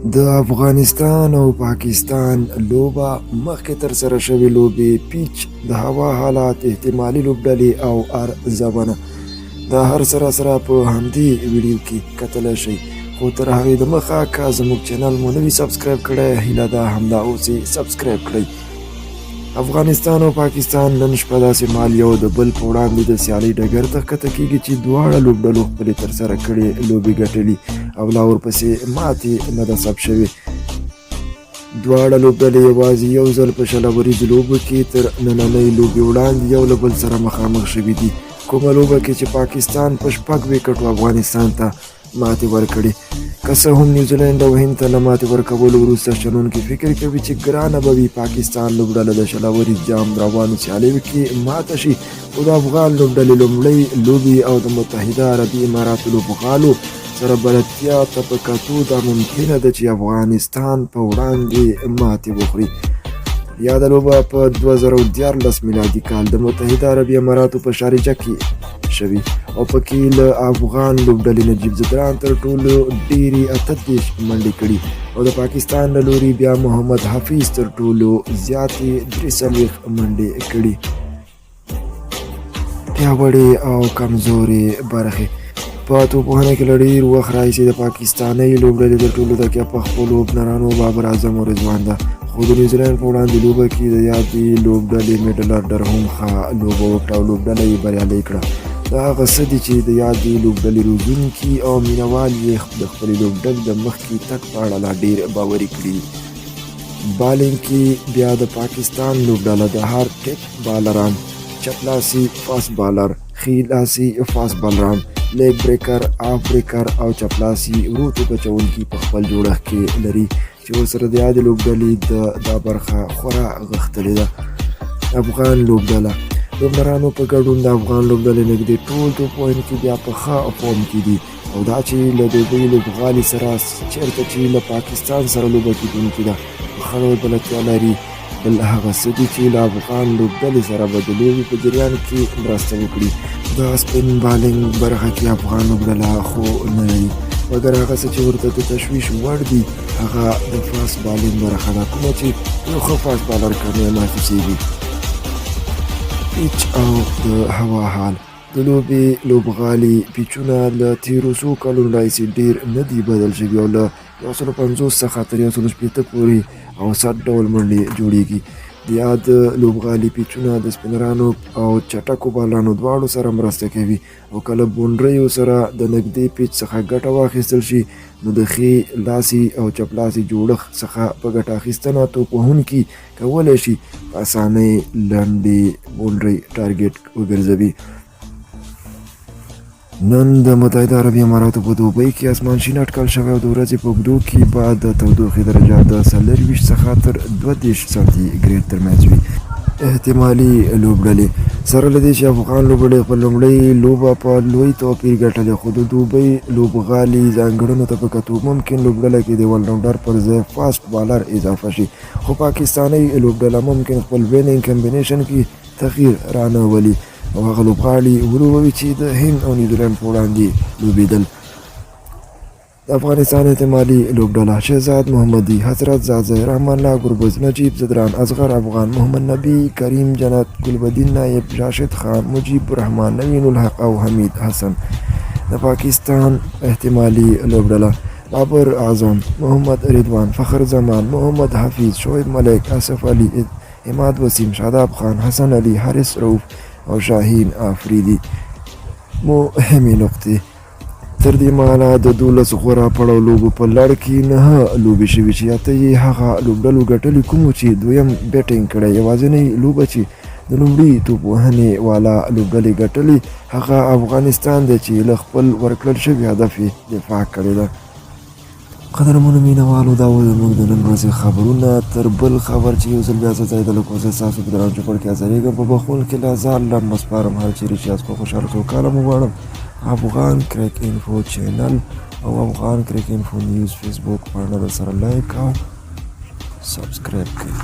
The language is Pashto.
د افغانستان او پاکستان لوبه، مخکې ترسره شوې لوبې، پیچ، د هوا حالات، احتمالي لوبډلې او ارزونه، دا هر څه راسره په همدې ویډیو کې کتلی شئ. خو تر هغې د مخه که زموږ چینل مو نه وي سبسکرایب کړی، هیله ده همدا اوس یې سبسکرایب کړئ. افغانستان او پاکستان نن شپه داسې مهال یو د بل په وړاندې د سیالۍ ډګر ته ښکته کېږي چې دواړه لوبډلو خپلې ترسره کړې لوبې ګټلي او لا ورپسې ماتې نه ده ثبت شوې. دواړه لوبډلې یوازې یو ځل په 20 اوریزو لوبو کې تر نننۍ لوبې وړاندې یو له بل سره مخامخ شوي دي، کومه لوبه کې چې پاکستان په 6 ویکټو افغانستان ته ماتې ورکړې. که څه هم نیوزیلینډ او هند ته له ماتې ورکولو وروسته شنونکي فکر کوي چې ګرانه به وي پاکستان لوبډله د 20 اوریز جام روانو سیالیو کې ماته شي، خو د افغان لوبډلې لومړۍ لوبې او د متحده عربي اماراتو لوبغالو سره بلدتیا ته په کتو دا ممکنه ده چې افغانستان په وړاندې ماتې وخوري. یاده لوبه په 2013 میلادي کال د متحده عربي اماراتو په شارجه کې شوې او پکې له افغان لوبډلې نجیب ځدران تر ټولو ډېرې 38 منډې کړي او د پاکستان له لوري بیا محمد حفیظ تر ټولو زیاتې 43 منډې کړي. پیاوړې او کمزورې برخې: په توپوهنه کې له ډېر وخت راهیسې د پاکستانۍ لوبډلې تر ټولو تکیه په خپلو اوپنرانو بابر اعظم او رضوان ده، خو د نیوزیلینډ په وړاندې لوبه کې د یادې لوبډلې میډل ارډر هم ښه لوبه وکړه او لوبډله یې بریالۍ کړه. دا هغه څه دي چې د یادې لوبډلې روزونکي او مینهوال یې د خپلې لوبډلې د مخکې تګ په اړه لا ډېر باوري کړي دي. بالینګ کې بیا د پاکستان لوبډله د هارډ ټیپ بالران، چپ لاسي فاست بالر، ښي لاسي فاست بالران، لیګ بریکر، آف بریکر او چپ لاسي ورو توپ اچوونکي په خپل جوړښت کې لري چې ورسره د یادې لوبډلې د دا برخه خورا غښتلې ده. افغان لوبډله: لوبډلرانو په ګډون د افغان لوبډلې نږدې ټول توپ وهونکي بیا په ښه فورم کې دي او دا چې له دوبۍ لوبغالي سره، چېرته چې له پاکستان سره لوبه کېدونکې ده، په ښه ډول بلدتیا لري، بل هغه څه دي چې له افغان لوبډلې سره به د لوبې په جریان کې مرسته وکړي. د سپین بالینګ برخه کې افغان لوبډله خو نه لري، مګر هغه څه چې ورته د تشویش وړ دي هغه د فاست بالینګ برخه ده، کومه چې یو ښه فاست بالر کمی محسوسېږي. پیچ او د هوا حال: د لوبې لوبغالي پیچونه له تېرو څو کلونو راهیسې ډېر نه دي بدل شوي او له 150 څخه تر 160 پورې اوسط ډول منډې جوړېږي. د یاد لوبغالي پیچونه د سپینرانو او چټکو بالرانو دواړو سره مرسته کوي او که له بونډریو سره د نږدې پیچ څخه ګټه واخیستل شي، نو د ښي لاسي او چپ لاسي جوړښت څخه په ګټه اخیستنه توپ وهونکي کولی شي په اسانۍ لنډې بونډرۍ ټارګټ وګرځوي. نن د متحده عربي اماراتو په دوبۍ کې اسمان شین اټکل شوی او د ورځې په اوږدو کې به د تودوخې درجه د 24 څخه تر 32 سانتي ګریډ ترمنځ وي. احتمالي لوبډلې: سره له دې چې افغان لوبډلې خپل لومړۍ لوبه په لوی توپیر ګټلې، خو د دوبۍ لوبغالي ځانګړنو ته په کتو ممکن لوبډله کې د الراونډر پر ځای فاسټ بالر اضافه شي، خو پاکستانۍ لوبډله ممکن خپل وینینګ کمبینیشن کې تغییر رانه ولي او هغه لوبغاړي ولوبوي چې د هند او نیوزیلینډ په وړاندې لوبېدل. د افغانستان احتمالي لوبډله: شهزاد محمدي، حضرت ځاځی، رحمان الله ګربز، نجیب ځدران، اصغر افغان، محمد نبي، کریم جنت، ګلبدین نایب، راشد خان، مجیب الرحمن، نوین الحق او حمید حسن. د پاکستان احتمالي لوبډله: بابر اعظم، محمد رضوان، فخر زمان، محمد حفیظ، شعیب ملک، اصف علي، عماد وسیم، شاداب خان، حسن علي، حارث رؤف او شاهین افریدي. مهمې نقطې: تر دې مهاله د 12 غوره پړاو لوبو په لړ کې نهه لوبې شوي چې اته یې هغه لوبډلو ګټلي کومو چې دویم بیټینګ کړی. یوازینۍ لوبه چې د لومړي توپ وهنې والا لوبډلې ګټلې هغه افغانستان دی چې له خپل ورکړل شوي هدف یې دفاع کړې ده. قدرمنو مینوالو، دا و زموږ د نن ورځې خبرونه. تر بل خبر چې یو ځل بیا زه ځای د لکوزه ستاسو په دران چوپړ کې حاضرېږم، په بخښونکي له ځان لمبه سپارم. هر چېرې چې یاست په خوشحاله سوکاله مو غواړم. افغان کریک انفو چینل او افغان کریک انفو نیوز فیسبوک پاڼه در سره لایک او سبسکرایب کړئ.